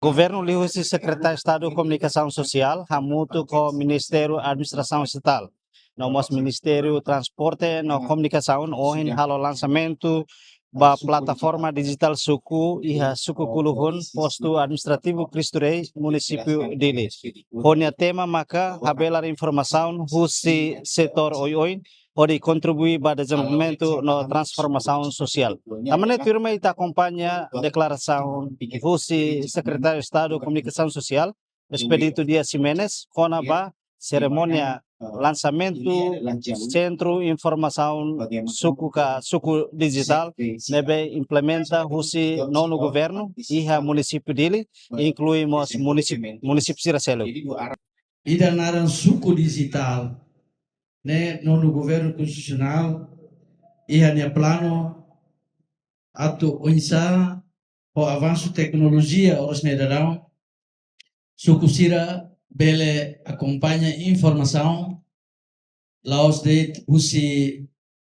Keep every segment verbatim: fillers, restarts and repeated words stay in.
Governu liuhusi Sekretáriu Estadu Komunikasaun Sosiál hamutuk ho Ministériu Administrasaun Estatál no mós Ministériu Transporte no Komunikasaun ohin halo lansamentu ba plataforma dijitál suku iha suku Kuluhun, postu administrativu Cristo Rei, munisípiu Dili. Ho nia tema maka habelar informasaun husi setór oioin hodi kontribui ba dezenvolvimentu no transformasaun sosiál. Tanba ne'e tuirmai ita akompaña deklarasaun husi Sekretáriu Estadu Komunikasaun Sosiál, Expedito Dias Ximenes, kona-ba serimónia lansamentu Sentru Informasaun Suku ka Suku Dijitál ne'ebé implementa husi nonu governu iha munisípiu Dili, inklui mós munisípiu, munisípiu sira seluk. Ida naran suku dijitál ne'e nonu governu konstitusionál iha nia planu atu oinsá ho avansu teknolojia oras ne'e daudaun, suku sira bele akompaña informasaun la'ós de'it husi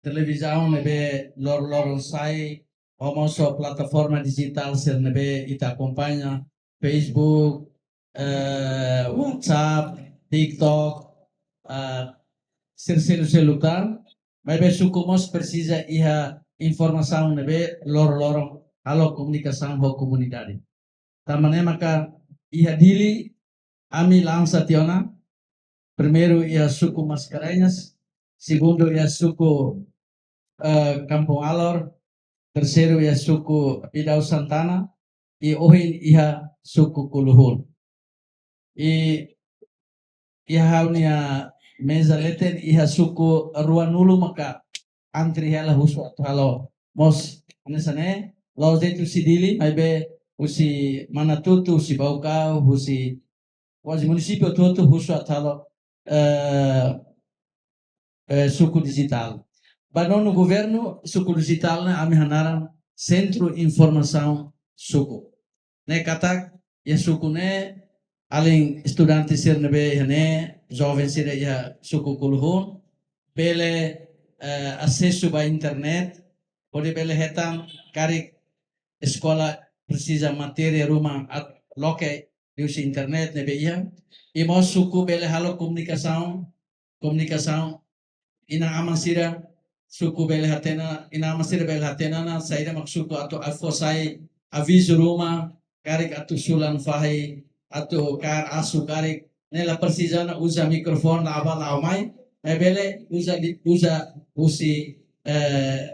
televizaun ne'ebé lor-loron sai, ho mós ho plataforma dijitál sira ne'ebé ita akompaña, Facebook, eh, WhatsApp, TikTok, ah, sira seluk-seluk tan, maibé suku mós presiza iha informasaun ne'ebé lor-loron halo komunikasaun ho komunidade. Tanba ne'e maka iha Dili ami lansa tiha ona, primeiru iha suku Mascarenhas, segundu iha suku, eh, Kampung Alor, terseiru iha suku Bidau Santana, i ohin iha suku Kuluhun. I iha ha'u-nia meza leten iha suku Ruanulu maka antri hela husu atu halo mós hanesan ne'e, la'ós de'it husi Dili, maibé husi Manatuto, husi Baucau, husi kuaze munisípiu hotu-hotu husu atu halo, eh, eh, suku dijitál. Ba nonu governu, suku dijitál ne'e ami hanaran Sentru Informasaun Suku. Ne'e katak iha suku ne'e, alin estudante sira ne'ebé iha ne'e, joven sira iha suku Kuluhun, bele, eh, asesu ba internet, hodi bele hetan karik eskola presiza matéria ruma atu loke liuhusi internet ne'ebé iha. I mós suku bele halo komunikasaun, komunikasaun inan-aman sira, suku bele hatene, inan-aman sira bele hatene ona saida mak suku atu fó sai avizu ruma, karik atu sulan fahi, atu kaer asu karik, ne'e la presiza ona uza mikrofone, la ba la mai, maibé bele uza di, uza husi, eh,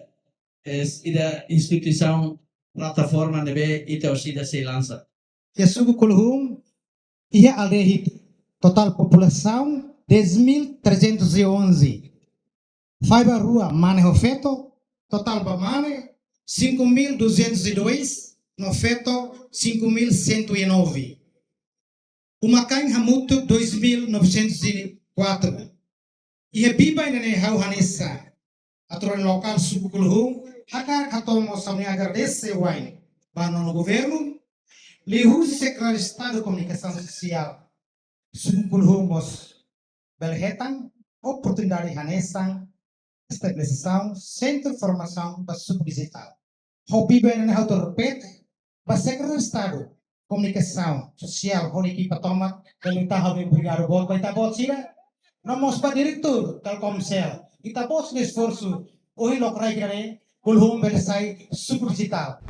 eh, ida instituisaun plataforma ne'ebé ita orsida sei lansa. Iha suku Kuluhun, iha aldeia hitu, totál populasaun dez mil trezentos e onze. Fai ba rua mane ho feto, totál ba mane cinco mil duzentos e dois, no feto cinco mil cento e nove. Uma-kain hamutuk dois mil novecentos e quatro. Iha biban ida-ne'e ha'u hanesan autoridade lokál suku Kuluhun hakarak hato'o mós ha'u-nia agradese wa'in ba nonu governu, liuhusi Sekretáriu Estadu Komunikasaun Sosiál, suku Kuluhun mós bele hetan oportunidade hanesan estabelesisaun sentru formasaun ba suku dijitál. Ha'u biban ida-ne'e ha'u atu repete ba Sekretáriu Estadu Komunikasaun Sosiál hodi ekipa tomak, bele ita ha'u obrigadu boot ba ita-boot sira. No mós ba diretór Telkomcel, ita-boot sira-nia esforsu, ohin lokraik ida-ne'e Kuluhun bele sai suku dijitál.